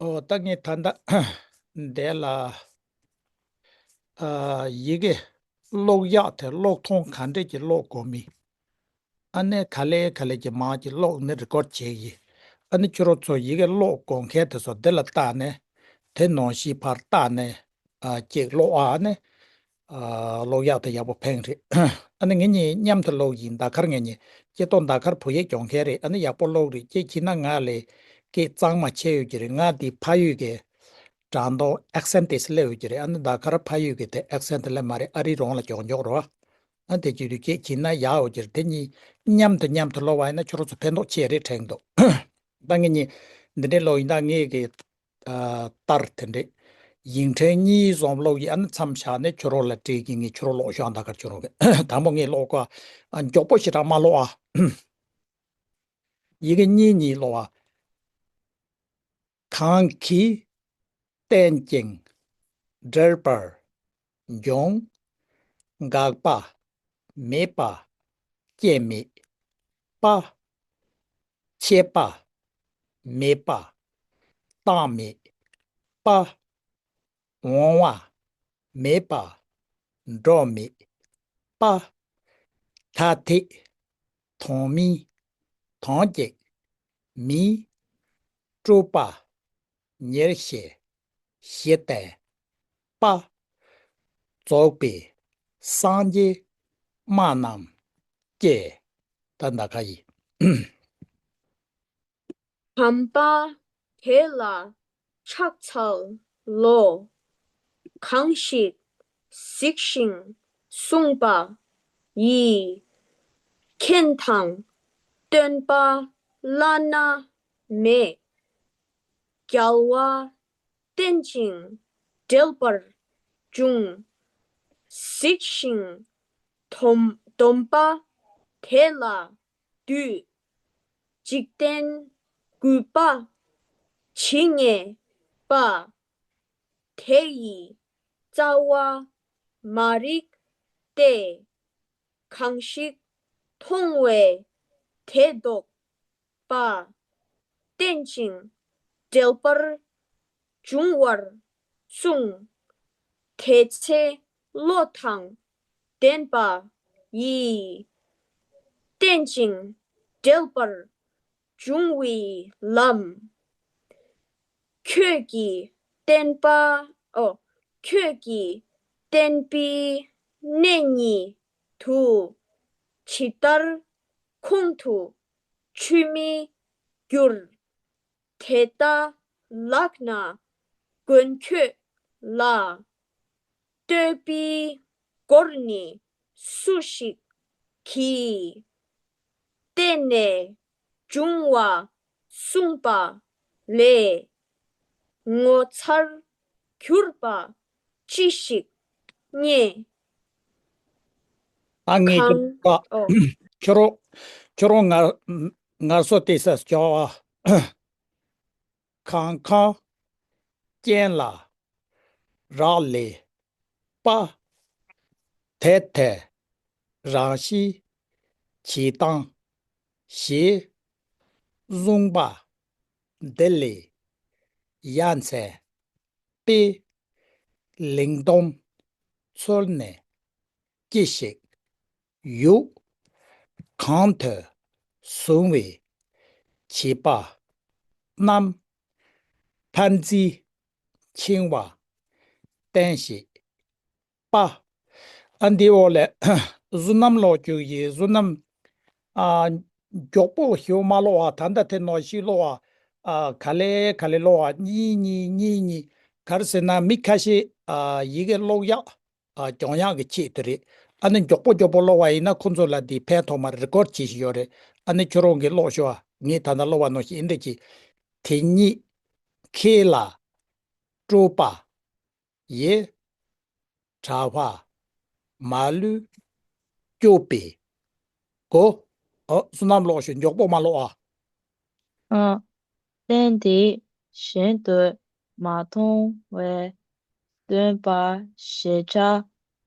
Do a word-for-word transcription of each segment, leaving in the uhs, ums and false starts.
ཨོ་ད་ངས་ད་ལྟ་འདི་ལ་ཨ་ཡི་གེ་ཀློག་ཡག་དེ་ཀློག་ཐུང་ག་འདྲས་ཀྱི་ཀློག་དགོས་མིན། ཨ་ནི་ག་ལེ་ག་ལེ་གྱི་མར་གྱི་ཀློག་ནི་རི་ཀོཌ་བྱེད་ཀྱི་ཡིན། ཨ་ནི་ཁྱོད་རང་ཚོ་ཡི་གེ་ཀློག་དགོས་མཁན་དེ་ཚོ་འདི་ལ་བལྟས་ནས་དེ་ནང་བཞིན་ཕར་བལྟས་ནས་ཨ་ཅིག་ཀློག་ཨ་ནི། ཨ་ཀློག་ཡག་དེ་ཡག་པོ་ཕན་རེད། ཨ་ནི་ངེད་གཉིས་མཉམ་དུ་ཀློག་ཡིན། ཟླ་དཀར་ངེད་གཉིས་སྐྱེ་སྟོན་ཟླ་དཀར་བོད་ཡིག་སྦྱོང་མཁན་རེད། ཨ་ནི་ཡག་པོ་ཀློག་རེད། ཁྱེད་ཁྱེད་ན་ང་ལས་སྐད་གཙང་མ་ཆད་ཡོད་ཀྱི་རེད། ང་དེ་ཕ་ཡུལ་གྱི་དྲང་དོ་ཨེག་སེན་ཊི་དེ་སླེབས་ཡོད་ཀྱི་རེད། ཨ་ནི་ཟླ་དཀར་ཕ་ཡུལ་གྱི་དེ་ཨེག་སེན་ཊི་སླེབས་མ་རེད། ཨ་རི་རོང་ལ་སྦྱོང་སྦྱོང་རོགས། ཨ་དེ་བྱེད་དུས་ཁྱེད་ཁྱེད་ན་ཡག་ཡོད་ཀྱི་རེད། དེ་གཉིས་མཉམ་དུ་མཉམ་དུ་ཀློག་པ་ཡིན་ན་ཁྱོད་རང་ཚོ་ཕན་ཐོགས་ཆེ་རེད་དྲན་འདུག་ད་ངེད་གཉིས་འདི་འདྲའི་ཀློག་ཡིན། ད་ངེད་ཀྱི་ཨ་ལྟར་དེ་འདྲས་ཡིག་ཕྲེང་གཉིས་ཙམ་ཀློག་ཡིན། ཨ་ནི་མཚམས་བཞག་ནས་ཁྱོད་རང་ལ་སྤྲད་ཀྱི། ངས་ཁྱོད་རང་ཀློག་ཤོག་ད་གར་ཁྱོད་རང་གི་དང་པོ་ངས་ཀློག་གོ། ཨ་མགྱོགས་པོ་ཞེ་དྲག་མ་ཀློག་ཨ། ཡི་གེ་གཉིས་གཉིས་ཀློག་ཨ། གང་གིས་བརྟན་ཅིང་འབྲེལ་པར་འབྱུང་། འགག་པ་མེད་པ་སྐྱེ་མེད་པ། ཆད་པ་མེད་པ་རྟག་མེད་པ། འོང་བ་མེད་པ་འགྲོ་མེད་པ། ཐ་དད་དོན་མིན་དོན་གཅིག་མིན། སྤྲོས་པ་ཉེར་ཞི་ཞི་བསྟན་པ། རྫོགས་པའི་སངས་རྒྱས་སྨྲ་རྣམས་ཀྱི། ད་ད་ག་ཡིན། དམ་པ་དེ་ལ་ཕྱག་འཚལ་ལོ། གང་ཞིག་གཟིགས་ཤིང་བསྲུངས་པ་ཡིས། མཁྱེན་དང་སྟོན་པ་བླ་ན་མེད། རྒྱལ་བ་བརྟན་ཅིང་འབྲེལ་པར་འབྱུང་། གཟིགས་ཤིང་སྡོམ་སྡོམ་པ་དེ་ལ་འདུད། འཇིག་རྟེན་རྒུད་པ་ཇི་སྙེད་པ། དེ་ཡི་རྩ་བ་མ་རིག་སྟེ། གང་ཞིག་མཐོང་བས་དེ་རྟོགས་པ། བརྟན་ཅིང་འབྲེལ་པར་འབྱུང་བར་གསུངས། དེ་ཚེ་བློ་དང་ལྡན་པ་ཡིས། བརྟན་ཅིང་འབྲེལ་པར་འབྱུང་བའི་ལམ། ཁྱོད་ཀྱིས་བསྟན་པ། ཨོ། ཁྱོད་ཀྱིས་བསྟན་པའི་གནས་ཉིད་དུ། ཇི་ལྟར་ཁོང་དུ་ཆུད་མི་འགྱུར། དེ་ལྟ་ལག་ན་གོན་ཁྱོད་ལ། བསྟོད་པའི་སྒོར་ནི་སུ་ཞིག་གིས། བརྟེན་ནས་འབྱུང་བ་གསུངས་པ་ལས། ངོ་མཚར་གྱུར་པ་ཅི་ཞིག་རྙེད། ཨ་ངས་གང་། ཨོ། ཁྱོད་རང་ཁྱོད་རང་ངར་ངར་སོ་དེ་ས་སྐྱོ་བ། གང་གང་རྐྱེན་ལ་རག་ལས་པ། དེ་དེ་རང་བཞིན་གྱིས་བཏང་ཞེས་གསུངས་པ་འདི་ལས་ཡ་མཚན་པའི་ལིང་སྟོང་འཚོལ་ནས་ཅི་ཞིག་ཡུག་གང་དུ་བཟུང་བའི་བྱིས་པ་རྣམས་ཕན་ཚུན་འཆིང་བ་བསྟན་ཞེས་པ། ཨ་འདི་འོག་ལས་བསོད་ནམས་ཀློག་རྒྱུ་ཡི་བསོད་ནམས། ཨ་མགྱོགས་པོ་ཞེ་པོ་མ་ཀློག་པ། ད་ལྟ་དེ་ནང་བཞིན་ཀློག་པ། ཨ་ག་ལེ་ག་ལེ་ཀློག་པ། གཉིས་གཉིས་གཉིས་གཉིས། ག་རེ་ཟེར་ན་མི་ཁ་ཤས་ཨ་ཡི་གེ་ཀློག་ཡག་ཨ་སྦྱོང་ཡག་གི་ཆེད་དུ་རེད། ཨ་ནི་མགྱོགས་པོ་མགྱོགས་པོ་ཀློག་པ་ཡིན་ན་ཁོ་ཚོ་ལ་འདི་ཕན་ཐོགས་མ་རེད། རི་ཀོཌ་བྱེད་བཞིན་ཡོད་རེད། ཨ་ནི་ཁྱོད་རང་གིས་ཀློག་ཤོག་ཨ། ངས་ད་ལྟ་ཀློག་པ་ནང་བཞིན་འདི་འདྲ་གྱིས། དེ་ཉིད་ཁྱེད་ལ་སྤྲོས་པ་ཡི། གྲགས་པ་མ་ལུས་སྐྱོབ་པའི་སྒོ། ཨོ་བསོད་ནམས་ཀློག་ཤོག་མགྱོགས་པོ་མ་ཀློག་ཨ། ཨ། རྟེན་འདི་གཞན་དུ་མ་མཐོང་བས། སྟོན་པ་ཞེས་བྱ་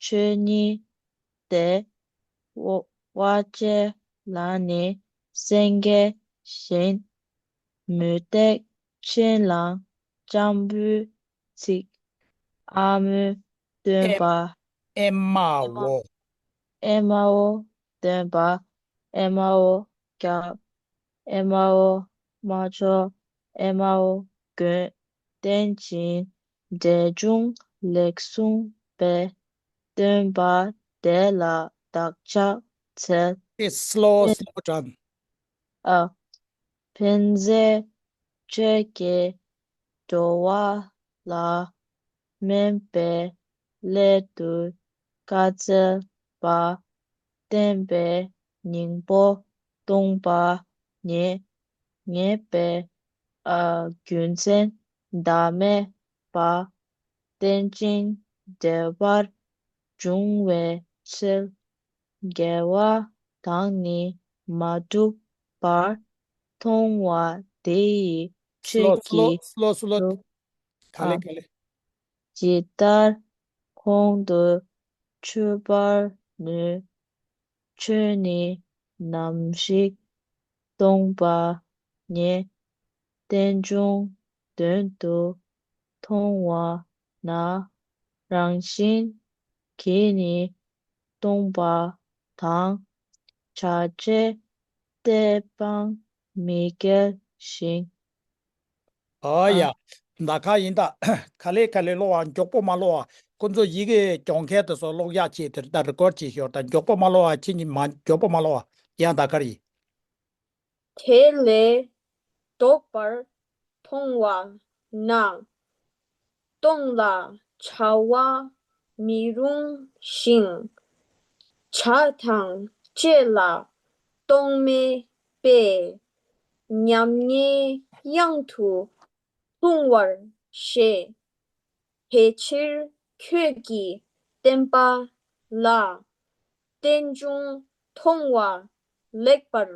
ཆོས་ཉིད་དེ། དབུ་དབུ་ཅན་ལ་ནི་སེང་གེ་བཞིན། མུ་སྟེགས་ཕྱིར་ལང་ ལྕམ་བུའི་ཚིག །ཨ་མོའི་སྟོན་པ། ཨེ་མའོ། ཨེ་མའོ་སྟོན་པ། ཨེ་མའོ་སྐྱབས། ཨེ་མའོ་མ་ཇོ། ཨེ་མའོ་དགོན། བསྟན་ཅིང་འབྲེལ་འབྱུང་ལེགས་གསུངས་པའི། སྟོན་པ་དེ་ལ་བདག་ཕྱག་འཚལ། It's slow, slow down. ཨ། ཕན་མཛད་ཆོས་ཀྱི་འགྲོ་བ་ལ། སྨན་པའི་སླད་དུ་བཀའ་སྩལ་པ། བསྟན་པའི་སྙིང་པོ་སྟོང་པ་ཉིད། ངེས་པའི་ཨ་རྒྱུ་མཚན་ཟླ་མེད་པ། རྟེན་ཅིང་འབྲེལ་བར་འབྱུང་བའི་ཕྱིར། དགེ་བ་དག་ནི་མ་བསྒྲུབས་པར། མཐོང་བ་དེ་ཡི་ཆོས་ཀྱི། Slow, slow, slow, slow. ག་ལེ་ག་ལེ། ཇི་ལྟར་ཁོང་དུ་ཆུད་པར་ནུས། ཆོས་ནི་ནམ་ཞིག་སྟོང་པ་ཉིད། རྟེན་འབྱུང་དོན་དུ་མཐོང་བ་ན། རང་བཞིན་གྱིས་ནི་སྟོང་པ་དང་། བྱ་བྱེད་གཏན་དཔང་མི་འགལ་ཞིང་། ཨ་ཡ། ད་ག་ཡིན་ད། ག་ལེ་ག་ལེ་ཀློག་པ་མགྱོགས་པོ་མ་ཀློག་པ། ཁོ་ཚོ་ཡི་གེ་སྦྱོང་མཁན་དེ་ཚོ་ཀློག་ཡག་བྱས་དེར་ད་རི་ཀོར་བྱས་ཤོར་ད། མགྱོགས་པོ་མ་ཀློག་པ། ཁྱེད་ཀྱིས་མ་མགྱོགས་པོ་མ་ཀློག་པ། ཡང་ད་གར་ཡིན། དེ་ལས་ལྡོག་པར་མཐོང་བ་ན། སྟོང་ལ་བྱ་བ་མི་རུང་ཞིང་། བྱ་དང་བྱེད་ལ་སྟོང་མེད་པས། ཉམ་ངའི་དབྱིངས་སུ་ལྷུང་བར་བཞེད། དེ་ཕྱིར་ཁྱོད་ཀྱིས་བསྟན་པ་ལ། རྟེན་འབྱུང་མཐོང་བ་ལེགས་པར་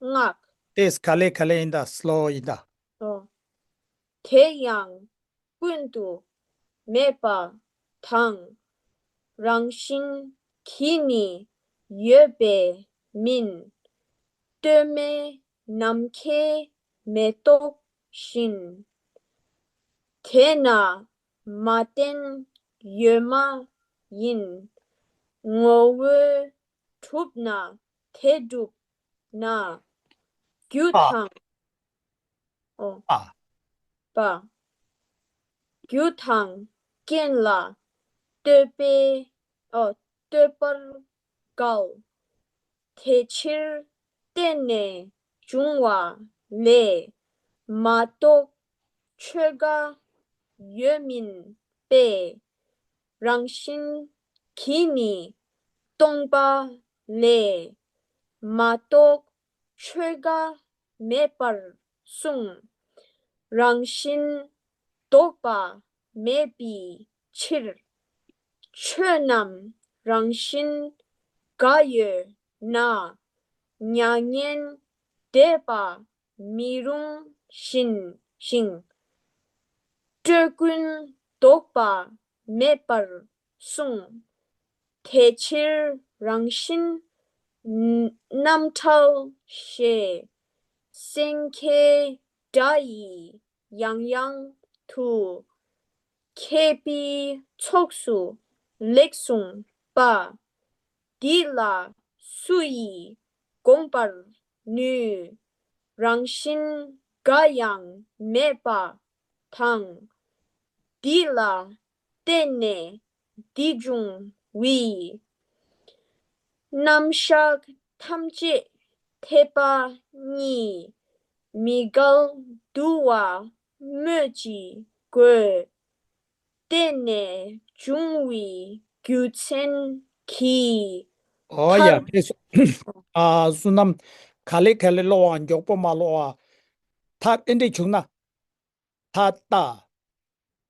བསྔགས། དེས་ག་ལེ་ག་ལེ་ཡིན་ད། སློ་ཡིན་ད། ཨོ། དེ་ཡང་ཀུན་ཏུ་མེད་པ་དང་། རང་བཞིན་གྱིས་ནི་ཡོད་པས་མིན། གདོད་མའི་ནམ་མཁའི་མེ་ཏོག་བཞིན། དེས་ན་མ་བརྟེན་ཡོད་མ་ཡིན། ངོ་བོས་གྲུབ་ན་དེ་གྲུབ་ན། རྒྱུ་པ། དང་། ཨོ། པ། པ། རྒྱུ་དང་རྐྱེན་ལ་ལྟོས་པའི། ཨོ། ལྟོས་པར་འགལ། དེ་ཕྱིར་བརྟེན་ནས་བྱུང་བ་ལས་མ་གཏོགས་ཆོས་འགའ་ཡོད་མིན་པས། རང་བཞིན་གྱིས་ནི་སྟོང་པ་ལས་མ་གཏོགས་ཆོས་འགའ་མེད་པར་གསུངས། རང་བཞིན་ལྡོག་པ་མེད་པའི་ཕྱིར། ཆོས་རྣམས་རང་བཞིན་འགའ་ཡོད་ན། མྱ་ངན་འདས་པ་མི་རུང་བཞིན་ཞིང་། སྤྲོས་ཀུན་ལྡོག་པ་མེད་པར་གསུངས། དེ་ཕྱིར་རང་བཞིན་རྣམ་བྲལ་ཞེས་སེང་གེའི་སྒྲ་ཡིས་ཡང་ཡང་དུ། མཁས་པའི་ཚོགས་སུ་ལེགས་གསུངས་པ། འདི་ལ་སུ་ཡིས་དགོངས་པར་ནུས། རང་བཞིན་འགའ་ཡང་མེད་པ་དང་། འདི་ལ་བརྟེན་ནས་འདི་འབྱུང་བའི། རྣམ་གཞག་ཐམས་ཅད་འཐད་པ་ཉིད། མི་འགལ་འདུ་བ་སྨོས་ཅི་དགོས། བརྟེན་ནས་འབྱུང་བའི་རྒྱུ་མཚན་གྱིས། ཨོ་ཡ། མཐར། ཨ། བསོད་ནམས། ག་ལེ་ག་ལེ་ཀློག་པ་མགྱོགས་པོ་མ་ཀློག་པ། མཐར་ཨེ་འདྲས་བྱུང་ན། ད་ལྟ་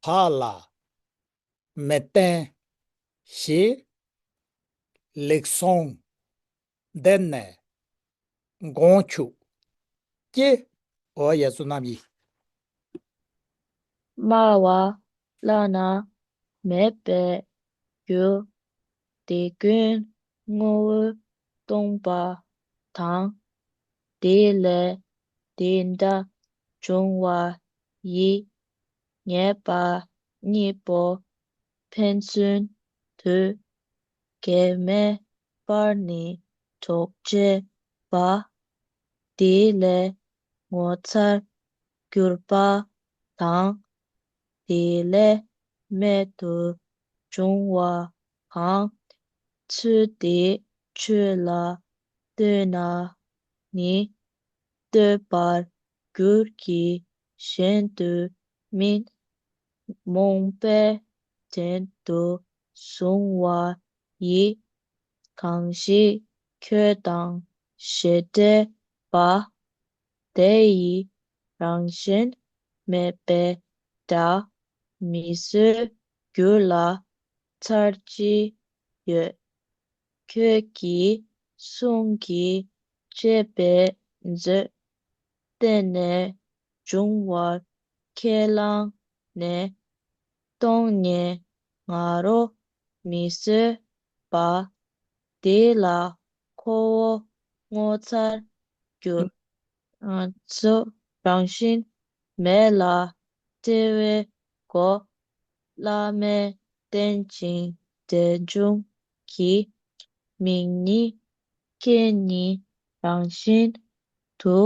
བ་ལ་མི་བརྟེན་ཞེས་ལེགས་གསུངས། འདི་ནི་དགོངས་ཆུབ་ཀྱི། ཨོ་ཡ། བསོད་ནམས་ཡིན། སྨྲ་བ་བླ་ན་མེད་པའི་རྒྱུ། དེ་ཀུན་ངོ་བོས་སྟོང་པ་དང་། དེ་ལས་དེ་འདྲ་འབྱུང་བ་ཡི། ངེས་པ་གཉིས་པོ་ཕན་ཚུན་དུ་འགལ་མེད་པར་ནི་གྲོགས་བྱེད་པ། དེ་ལས་ངོ་མཚར་གྱུར་པ་དང་། དེ་ལས་རྨད་དུ་བྱུང་བ་གང་། ཚུལ་དེ་ཆོས་ལ་ལྟོས་ན་ནི། ལྟོས་པར་འགྱུར་གྱི་གཞན་དུ་མིན། རྨོངས་པས་བྲན་དུ་བཟུང་བ་ཡི། གང་ཞིག་ཁྱོད་དང་ཞེ་འགྲས་པ། དེ་ཡི་རང་བཞིན་མེད་པའི་སྒྲ། མི་བཟོད་འགྱུར་ལ་ཚར་གཅིག་ཡོད། ཁྱོད་ཀྱི་གསུང་གིས་བཅས་པའི་མཛོད། བརྟེན་ནས་འབྱུང་བར་ཁས་བླངས་ནས། གཏོང་ཉེས་ང་རོ་མི་བཟོད་པ། དེ་ལ་ཁོ་བོ་ངོ་མཚར་གྱུར། ཨ་ཚོ་རང་བཞིན་མེད་ལ་བརྩེ་བའི་སྒོ། བླ་མས་བསྟན་ཅིང་འབྲས་འབྱུང་གི། མིག་གཉིས་སྐྱེ་གཉིས་རང་བཞིན་དུ།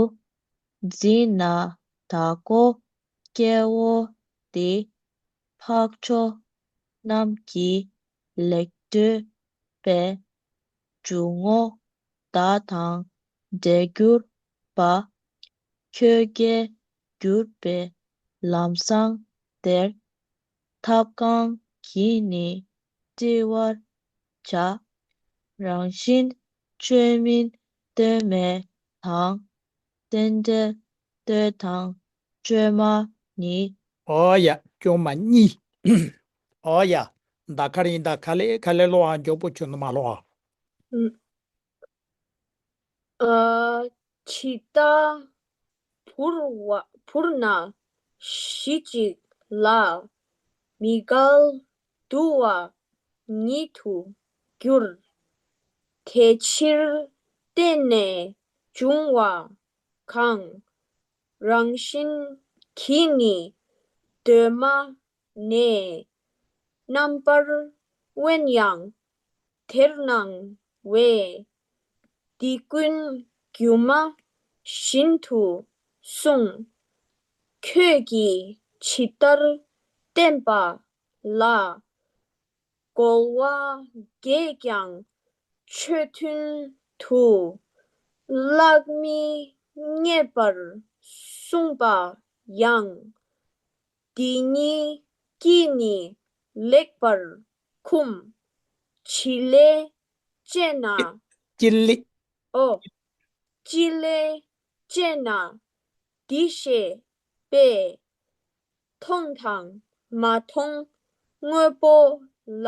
འཛིན་ན་བདག་གོ་སྐྱེ་བོ་སྟེ། འཕགས་མཆོག་རྣམས་ཀྱིས་ལེགས་བགྲོད་པའི། འཇུག་ངོགས་བརྡ་དང་འབྲེལ་གྱུར་པ། ཁྱོད་དགེ་གྱུར་པའི་ལམ་བཟང་དེར། ཐབས་གང་གིས་ནི་བཀྲི་བར་བྱ། རང་བཞིན་བཅོས་མིན་སྟོན་མེད་དང་། རྟེན་འབྲེལ་ལྟོས་དང་བཅོས་མ་ནི། ཨོ་ཡ། བཅོས་མ་གཉིས། ཨོ་ཡ། ད་ག་རེ་ཡིན་ད། ག་ལེ་ག་ལེ་ཀློག་ཨ། མགྱོགས་པོ་ཁྱོད་ནི་མ་ཀློག་ཨ། ཨ། ཇི་ལྟར་བུར་བ་བུར་ན་གཞི་གཅིག་ལ། མི་འགལ་དུ་བ་ཉིད་དུ་འགྱུར། དེ་ཕྱིར་བརྟེན་ནས་འབྱུང་བ་གང་། རང་བཞིན་གྱིས་ནི་གདོད་མ་ནས། རྣམ་པར་དབེན་ཡང་དེར་སྣང་བས། འདི་ཀུན་སྒྱུ་མ་བཞིན་དུ་གསུངས། ཁྱོད་ཀྱིས་ཇི་ལྟར་བསྟན་པ་ལ། རྒོལ་བ་བརྒྱད་ཀྱང་ཆོས་མཐུན་དུ། གླགས་མི་རྙེད་པར་གསུངས་པ་ཡང་། འདི་ཉིད་ཀྱིས་ནི་ལེགས་པར་འཁུམས། ཅི་ལས་དཔྱད་ན། ཅི་ལས། ཨོ། ཅི་ལས་དཔྱད་ན་འདི་ཤེས་པས། མཐོང་དང་མ་མཐོང་དངོས་པོ་ལ།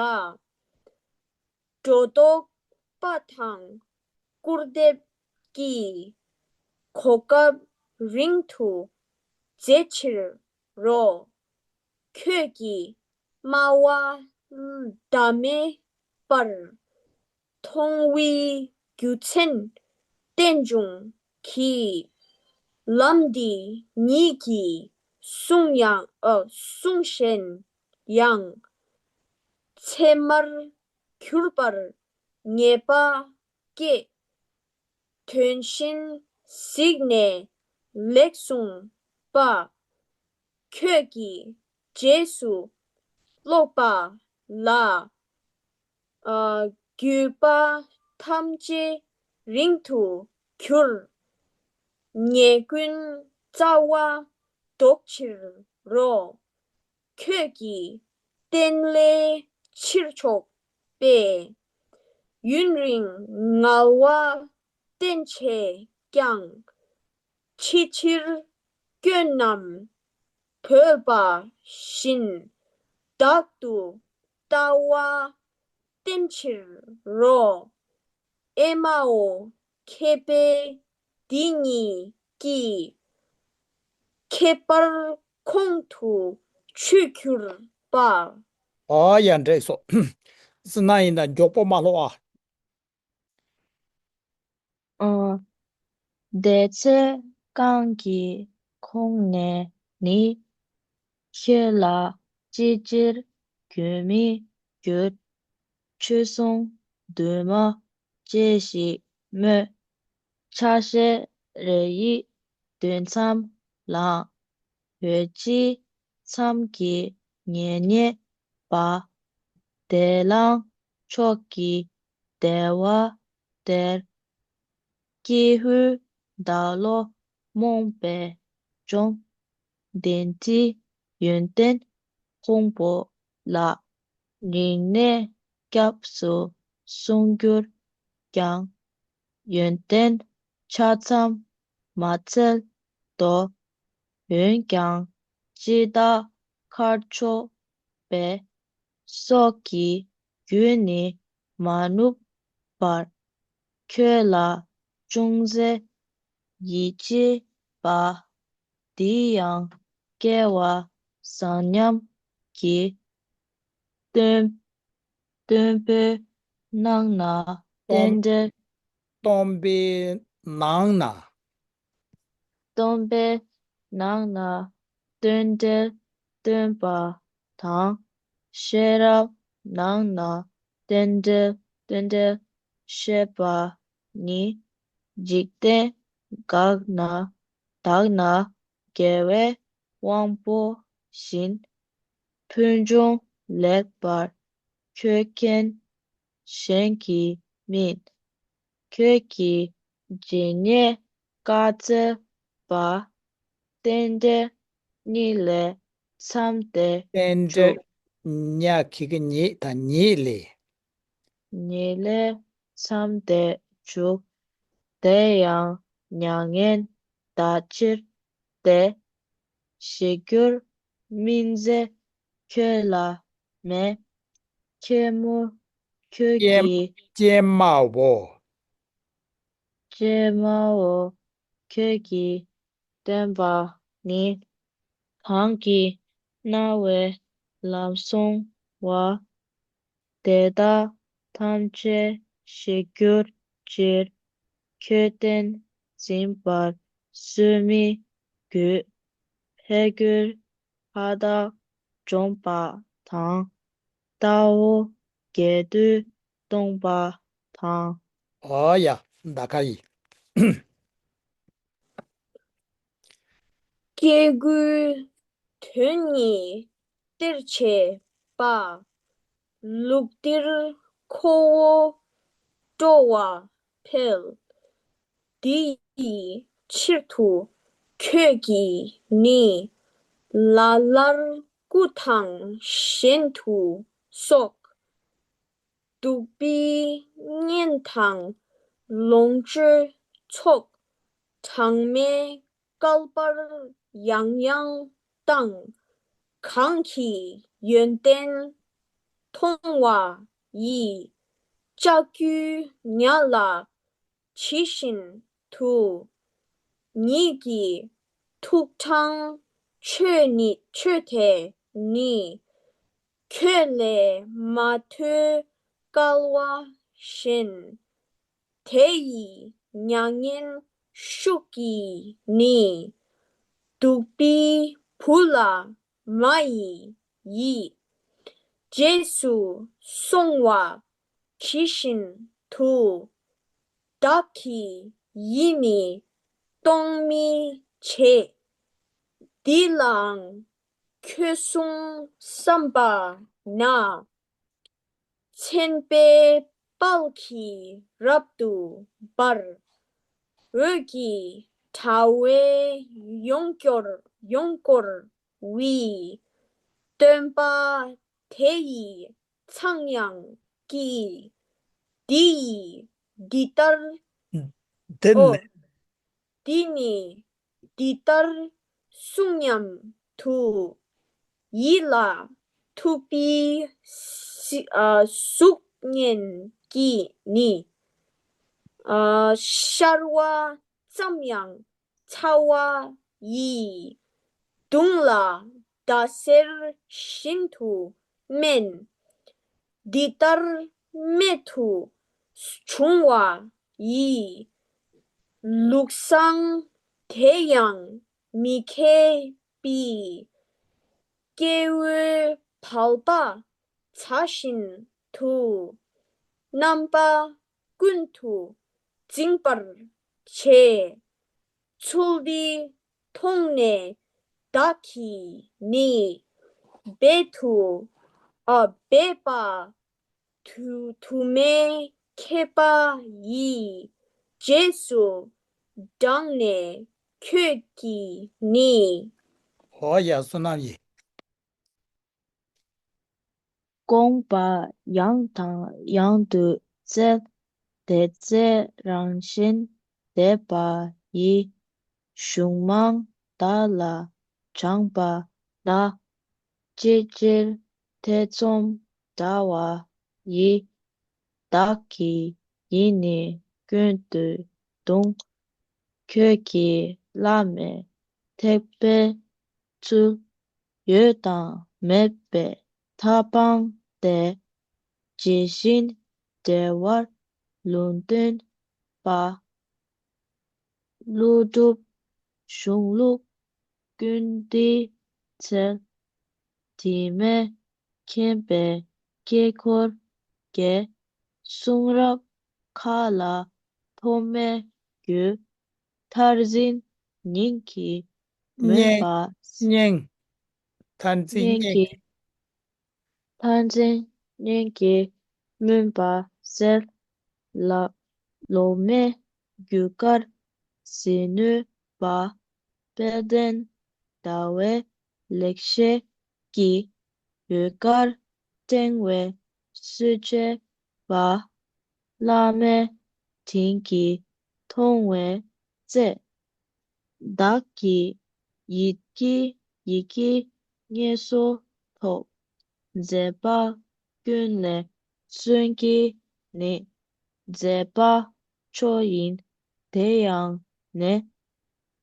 སྒྲོ་འདོགས་པ་དང་སྐུར་འདེབས་ཀྱི། གོ་སྐབས་རིང་དུ་མཛད་ཕྱིར་རོ། ཁྱོད་ཀྱིས་སྨྲ་བ་ཟླ་མེད་པར། མཐོང་བའི་རྒྱུ་མཚན་རྟེན་འབྱུང་གི། ལམ་འདི་ཉིད་ཀྱིས་གསུང་ཡང་ཨ་གསུང་གཞན་ཡང་། ཚད་མར་གྱུར་པར་ངེས་པ་སྐྱེ། དོན་གཞན་གཟིགས་ནས་ལེགས་གསུངས་པ། ཁྱོད་ཀྱིས་རྗེས་སུ་ཀློག་པ་ལ། ཨ། བརྒྱུད་པ་ཐམས་ཅད་རིང་དུ་གྱུར། ཉེས་ཀུན་རྩ་བ་བཟློག་ཕྱིར་རོ། ཁྱོད་ཀྱིས་བསྟན་ལས་ཕྱིར་ཕྱོགས་པས། ཡུན་རིང་ངལ་བ་བསྟེན་བྱས་ཀྱང་། ཕྱི་ཕྱིར་སྐྱོན་རྣམས་བོས་པ་བཞིན། བདག་ཏུ་ལྟ་བ་བསྟེན་ཕྱིར་རོ། ཨེ་མའོ། མཁས་པས་འདི་ཉིད་ཀྱིས། ཁྱད་པར་ཁོང་དུ་ཆུད་གྱུར་པ། ཨོ་ཡ། འགྲིག་སོང་། སི་ན་ཡིན་ན་མགྱོགས་པོ་མ་ཀློག་ཨ། ཨོ། དེ་ཚེ་གང་གི་ཁོང་ནས་ནི། ཁྱོད་ལ་ཅི་ཕྱིར་མགོན་མིང་བསྒྱུར། ཁྱོད་གསུང་འདུན་མ་བཅས་ཤིག་སྨྲོས། ཆ་ཤས་རེ་ཡིས་འདོད་མཚམས་ལངས། བོད་སྤྱི་མཚམས་ཀྱི་ངེས་རྙེད་པ། བདེ་གླིང་ཕྱོགས་ཀྱི་བདེ་བ་སྟེར། ཀྱི་ཧུད་བདག་བློ་རྨོངས་པས་འཇོམས། བདེན་ཚིག་ཡོན་ཏན་ཕུང་པོ་ལ། རིང་ནས་སྐྱབས་སུ་སོང་གྱུར་ཀྱང་། ཡོན་ཏན་ཆ་ཚང་མ་འཚལ་ཏོ། འོན་ཀྱང་ཅི་བདག་ཁར་ཕྱོགས་པའི། སྲོག་གི་རྒྱུན་ནི་མ་ནུབ་པར། ཁྱོད་ལ་ཅུང་ཟད་ཡིད་ཆེས་པ། འདི་ཡང་སྐྱེ་བ་བཟང་ཉམས་ཀྱིས། སྟོན། སྟོན་པའི་ནང་ན་རྟེན་འབྲེལ། སྟོན་པའི་ནང་ན། སྟོན་པའི་ནང་ན་རྟེན་འབྲེལ་སྟོན་པ་དང་། ཤེས་རབ་ནང་ན་རྟེན་འབྲེལ་རྟེན་འབྲེལ་བཤད་པ་ནི། འཇིག་རྟེན་འགགས་ན་དག་ན་རྒྱལ་བའི་དབང་པོ་བཞིན། ཕུལ་བྱུང་ལེགས་པར་མཁྱེན་མཁན་གཞན་གྱིས་མིན། ཁྱོད་ཀྱི་རྗེས་ནས་བཀའ་སྩལ་པ། རྟེན་འབྲེལ་ཉིད་ལས་མཚམས་དེ་རྟེན་འབྲེལ་འཇུག་ཉ་གི་གུ་ཉིད་དང་ཉིད་ལས། ཉིད་ལས་མཚམས་དེ་འཇུག་དེ་ཡང་མྱ་ངན་འདའ་ཕྱིར་ཏེ། ཞི་འགྱུར་སྨིན་མཛད་ཁྱོད་ལ་མེད། ཀྱེ་མ་ཀྱེ་ཀྱེ་མའོ། ཀྱེ་མའོ། ཁྱོད་ཀྱིས་བསྟན་པ་ནི། གང་གིས་སྣང་བའི་ལམ་སྲུང་བ། དེ་དག་ཐམས་ཅད་ཞི་གྱུར་ཕྱིར། ཁྱོད་བསྟན་འཛིན་པར་སུས་མི་གུས། ཕས་རྒོལ་ཕ་དག་འཇོམས་པ་དང་། རྟའུ་རྒྱས་བསྡུས་སྟོང་པ་དང་། ཨོ་ཡ། ད་ག་ཡིན། སྐྱེ་དགུའི་དོན་ནི་སྟེར་བྱེད་པ། ལུགས་འདིར་ཁོ་བོ་སྤྲོ་བ་འཕེལ། འདི་ཡི་ཕྱིར་དུ་ཁྱོད་ཀྱིས་ནི། ལ་ལར་སྐུ་དང་གཞན་དུ་གསོལ། གདུག་པའི་གཉེན་དང་ལོངས་སྤྱོད་ཚོགས། གྲངས་མེད་བསྐལ་པར་ཡང་ཡང་བཏང་། གང་གི་ཡོན་ཏན་མཐོང་བ་ཡིས། ལྕགས་ཀྱུ་ཉ་ལ་ཇི་བཞིན་དུ། ཉིད་ཀྱི་ཐུགས་དྲངས་ཆོས་ཉིད་ཆོས་དེ་ནི། ཁྱོད་ལས་མ་ཐོས་སྐལ་བ་གཞན། དེ་ཡི་མྱ་ངན་ཤུགས་ཀྱིས་ནི། གདུག་པའི་བུ་ལ་མ་ཡི་ཡིད། རྗེས་སུ་སོང་བ་ཇི་བཞིན་དུ། བདག་གི་ཡིད་ནི་གཏོང་མི་བྱེད། འདི་ལའང་ཁྱོད་གསུང་བསམ་པ་ན། མཚན་དཔེའི་དཔལ་གྱིས་རབ་ཏུ་འབར། འོད་ཀྱི་དྲ་བས་ཡོངས་བསྐོར་ཡོངས་བསྐོར་བའི། སྟོན་པ་དེ་ཡི་ཚངས་དབྱངས་ཀྱིས། འདི་ཡིས་འདི་ལྟར། འདི་ཨོ། ནི། འདི་ནི་འདི་ལྟར་གསུང་སྙམ་དུ། ཡིད་ལ་ཐུག་པའི་སི་ཨ་གཟུགས་བརྙན་གྱིས་ནི། ཨ་ཤར་བ་ཙམ་ཡང་ཚ་བ་ཡིས། གདུང་ལ་ཟླ་ཟེར་བཞིན་དུ་དམན། འདི་ལྟར་རྨད་དུ་བྱུང་བ་ཡི། ལུགས་བཟང་དེ་ཡང་མི་མཁས་པའི། སྐྱེ་བོའི་བལ་པ་ཚ་བཞིན་དུ། རྣམ་པ་ཀུན་ཏུ་འཛིན་པར་བྱེད། ཚུལ་འདི་མཐོང་ནས་བདག་གིས་ནི། འབད་དུ་ཨ་འབད་པ་དུ་དུ་མའི་མཁས་པ་ཡིས། རྗེས་སུ་འབྲངས་ནས་ཁྱོད་ཀྱིས་ནི། འོ་ཡ། བསོད་ནམས་ཡིན། དགོངས་པ་ཡང་དང་ཡང་དུ་བཙལ། དེ་ཚེ་རང་གཞན་དད་པ་ཡི། གཞུང་མང་བདག་ལ་སྦྱངས་པ་ལ། ཅི་ཕྱིར་ཐེ་ཚོམ་འདྲ་བ་ཡི། བདག་གིས་ཡིད་ནི་ཀུན་ཏུ་གདུང་། ཁྱོད་ཀྱིས་བླ་མེད་ཐེག་པའི་ཚུལ། ཡོད་དང་མེད་པའི་མཐའ་སྤངས་ཏེ། ཇི་བཞིན་འབྲེལ་བར་ལུང་སྟོན་པ། ཀླུ་སྒྲུབ་གཞུང་ལུགས་ཀུན་འདུས་ཚལ། དྲི་མེད་མཁྱེན་པའི་དཀྱིལ་འཁོར་རྒྱས། གསུང་རབ་མཁའ་ལ་ཐོགས་མེད་རྒྱུད། མཐར་འཛིན་སྙིང་གི་མུན་པ། སྙིང་། མཐར་འཛིན་སྙིང་གི། མཐར་འཛིན་སྙིང་གི་མུན་པ་སེལ། ལ། ལོག་མེད་རྒྱུ་སྐར་གཟིགས་ནུས་པ། དཔལ་ལྡན་ཟླ་བའི་ལེགས་བཤད་ཀྱིས། འོད་དཀར་སྤྲེང་བའི་བསུ་བྱེད་པ། བླ་མའི་དྲིན་གྱིས་མཐོང་བའི་རྩེ། བདག་གི་ཡིད་ཀྱི་ཡིད་ཀྱི་ངལ་གསོ་ཐོབ། མཛད་པ་ཀུན་ལས་གསོན་གྱི་ནི། མཛད་པ་མཆོག་ཡིན་དེ་ཡང་ནི།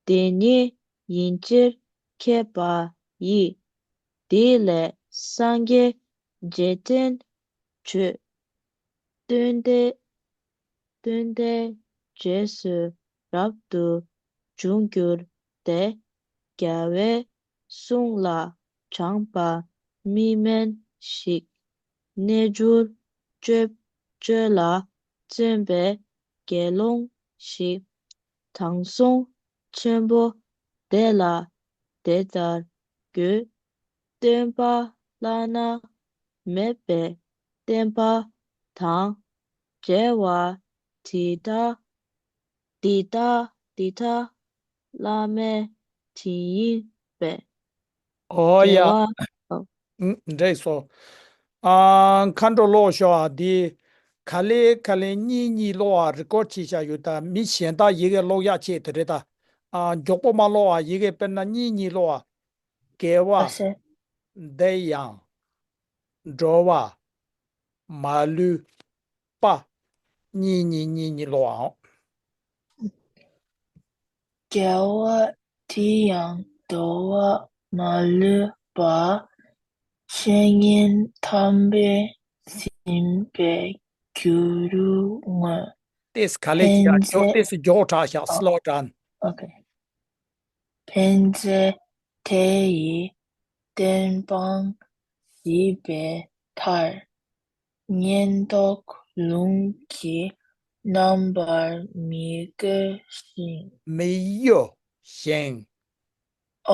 དེ་ཉིད་ཡིན་ཕྱིར་མཁས་པ་ཡིས། དེ་ལས་སངས་རྒྱས་རྗེས་དྲན་བྱོས། སྟོན་ཏེ། སྟོན་ཏེ་རྗེས་སུ་རབ་ཏུ་འབྱུང་འགྱུར་ཏེ། རྒྱལ་བའི་གསུང་ལ་སྦྱངས་པ་མི་དམན་ཞིག་རྣལ་འབྱོར་སྤྱོད་སྤྱོད་ལ་བརྩོན་པའི་དགེ་སློང་ཞིག་དྲང་སྲོང་ཆེན་པོ་དེ་ལ་དེ་ལྟར་དགོས། སྟོན་པ་བླ་ན་མེད་པའི་བསྟན་པ་དང་། རྒྱལ་བ་དྲི་བྲལ་དྲི་བྲལ་དྲི་བྲལ་བླ་མའི་དྲིན་ཡིན་པས། ཨོ་ཡ། རྒྱལ་བ། ཨ། འགྲིག་སོང་། ཨ། མཁའ་འགྲོ་ཀློག་ཤོག་ཨ། འདི་ག་ལེ་ག་ལེ་གཉིས་གཉིས་ཀློག་ཨ། རི་ཀོཌ་བྱས་བཞག་ཡོད། ད་མི་གཞན་དག་ཡི་གེ་ཀློག་ཡག་ཆེད་དེ་རེད་ད། ཨ། མགྱོགས་པོ་མ་ཀློག་ཨ། ཡི་གེ་དཔེར་ན་གཉིས་གཉིས་ཀློག་ཨ། དགེ་བ། ཨ་སེ། དེ་ཡང་། འགྲོ་བ། མ་ལུས་པ། གཉིས་གཉིས་གཉིས་གཉིས་ཀློག་ཨ། དགེ་བ་དེ་ཡང་འགྲོ་བ་མ་ལུས་པ། བཤེས་གཉེན་དམ་པས་ཟིན་པའི་རྒྱུ་རུ་བསྔོས། ཏེས་ག་ལེ་ཅི་ཡ་ཕན་མགྱོགས། ཚེ། ཏེས་མགྱོགས་དྲགས་ཤག་ཨ། སི་ལོ་ཌའོན། ཨོ་ཁེ། ཕན་ཚེ་དེ་ཡི་བསྟན་སྤངས་གཟིགས་པའི་མཐར། ངན་རྟོག་ལུང་གིས་རྣམ་པར་མི་གཡོ་ཞིང་། མི་གཡོ་ཞིང་།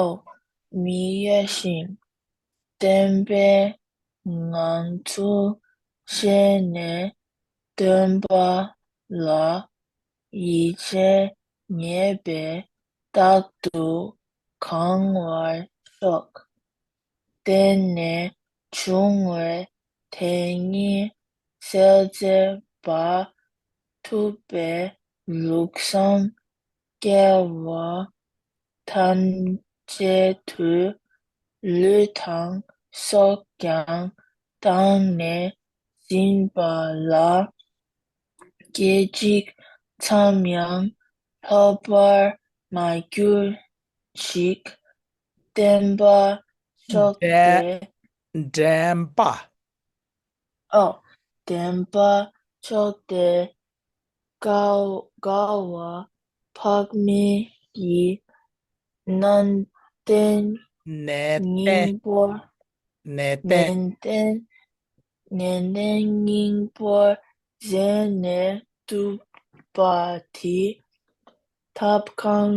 ཨོ། མི་གཡོ་ཞིང་། བསྟན་པའི་ངང་ཚུལ་ཤེས་ནས་སྟོན་པ་ལ། ཡིད་ཆེས་ངེས་པས་རྟག་ཏུ་གང་བར་ཤོག་བརྟེན་ནས་བྱུང་བའི་དེ་ཉིད་གསལ་མཛད་པ། ཐུབ་པའི་ལུགས་བཟང་སྐལ་བ་ཐམས་ཅད་དུ། ལུས་དང་སྲོག་ཀྱང་བཏང་ནས་ཟིན་པ་ལ། སྐད་ཅིག་ཙམ་ཡང་ལྷོད་པར་མ་གྱུར་ཅིག་བདེན་པ་མཆོག་སྟེ། བདེན་པ། ཨོ། བདེན་པ་མཆོག་སྟེ། དགའ་དགའ་བ་འཕགས་མའི་ཡི། ནན་ཏན་ནན་ཏན་སྙིང་པོར་ ནན་ཏན། ནན་ཏན། ནན་ཏན་སྙིང་པོར་གཟེངས་ནས་གཏུབས་པ་དེས། ཐབ་ཁུང་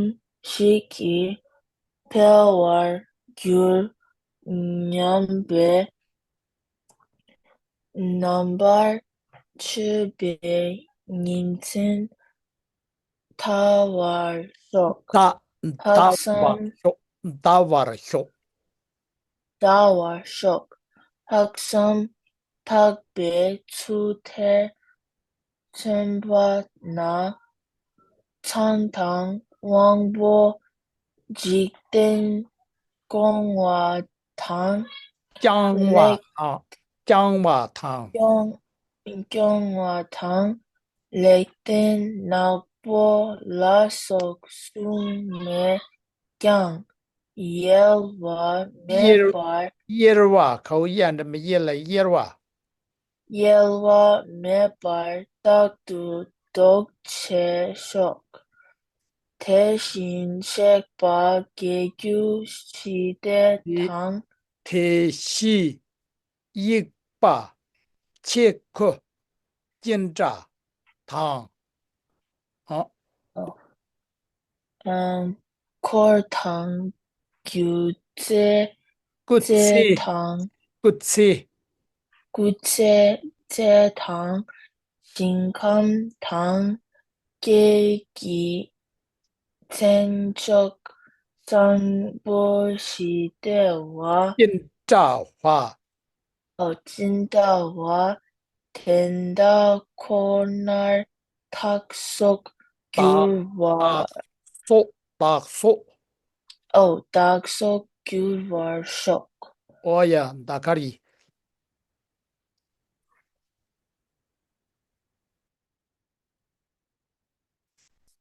ཞིག་གིས་འཕེལ་བར་འགྱུར་སྙམ་པའི། རྣམ་པར་དཔྱོད་པའི་ཉིན་མཚན་འདའ་བར་ཤོག་འདའ། འདའ་ལྷག་བསམ། བར་ཤོག་འདའ་བར་ཤོག་འདའ་བར་ཤོག་ལྷག་བསམ་འདའ་བའི་ཚུལ་དེར་མཚོན་པ་ན། མཚན་དང་དབང་པོ་འཇིག་རྟེན་སྐྱོང་བ་དང་། སྐྱོང་བ་ལེགས། དང་། སྐྱོང་བ་དང་། སྐྱོང་། སྐྱོང་བ་དང་། ལེགས་ལྡན་ནག་པོ་ལ་སོགས་གསུམ་ནས་ཀྱང་གཡེལ་བ་མེད་གཡེལ། པར། གཡེལ་བ། གའུ་གཡའ་འདྲ་མི་གཡེལ་ལ་གཡེལ་བ། གཡེལ་བ་མེད་པར་རྟག་ཏུ་ལྡོག་བྱས་ཤོག་དེ་བཞིན་གཤེགས་པ་དགེ་བཅུ་ཞི་བདེ་དེ་དང་། དེ་བཞིན་གཤེགས་པ་ཆས་གོས་ཅན་འདྲ་དང་། ཨ། ཨ། འཁོར་དང་སྒྱུ་རྩལ། སྐུ་རྩལ་ཚེ། དང་། སྐུ་ཚེ། སྐུ་ཚེ། ཚེ་དང་། ཞིང་ཁམས་དང་། སྐྱེས་ཀྱི་མཚན་མཆོག་བཟང་པོ་ཞི་བདེ་བ། ཅན་འདྲ་བ། ཨོ། ཅན་འདྲ་བ། དེ་དག་ཁོ་ནར་བདག་སོགས་འགྱུར་བ། བདག་སོགས། བདག་སོགས། ཨོ། བདག་སོགས་འགྱུར་བར་ཤོག་ཨོ་ཡ། ད་ག་རེད།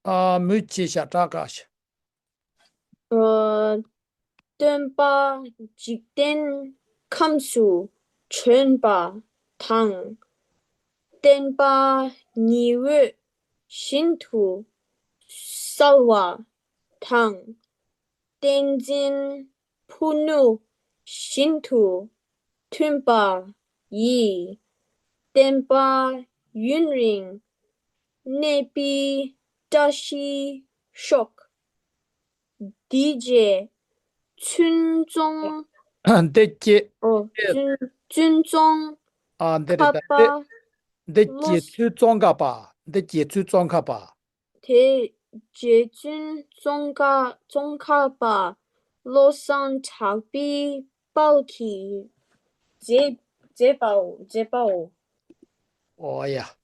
ཨ། མུ་ཆེ་ཤ་ཏྲ་ཀ་ཤ། ཨ། སྟོན་པ་འཇིག་རྟེན་ཁམས་སུ་བྱོན་པ་དང་། བསྟན་པ་ཉི་འོད་བཞིན་དུ་གསལ་བ་དང་། བསྟན་འཛིན་ཕུ་ནུ་བཞིན་དུ་མཐུན་པ་ཡིས། བསྟན་པ་ཡུན་རིང་གནས་པའི་བཀྲ་ཤིས་ཤོག་འདི་རྗེ་བཙུན་ཙོང་། འདི་རྗེ། ཨོ། བཙུན། བཙུན་ཙོང་། ཨ། འདི་རེད་ད། ཁ་པ། འདི། འདི་རྗེ་བློ། བཙུན་ཙོང་ཁ་པ། འདི་རྗེ་བཙུན་ཙོང་ཁ་པ། དེ་རྗེ་བཙུན་ཙོང་ཁ། ཙོང་ཁ་པ་བློ་བཟང་གྲགས་པའི་དཔལ་གྱིས་མཛད། མཛད་པའོ། མཛད་པའོ། ཨོ་ཡ།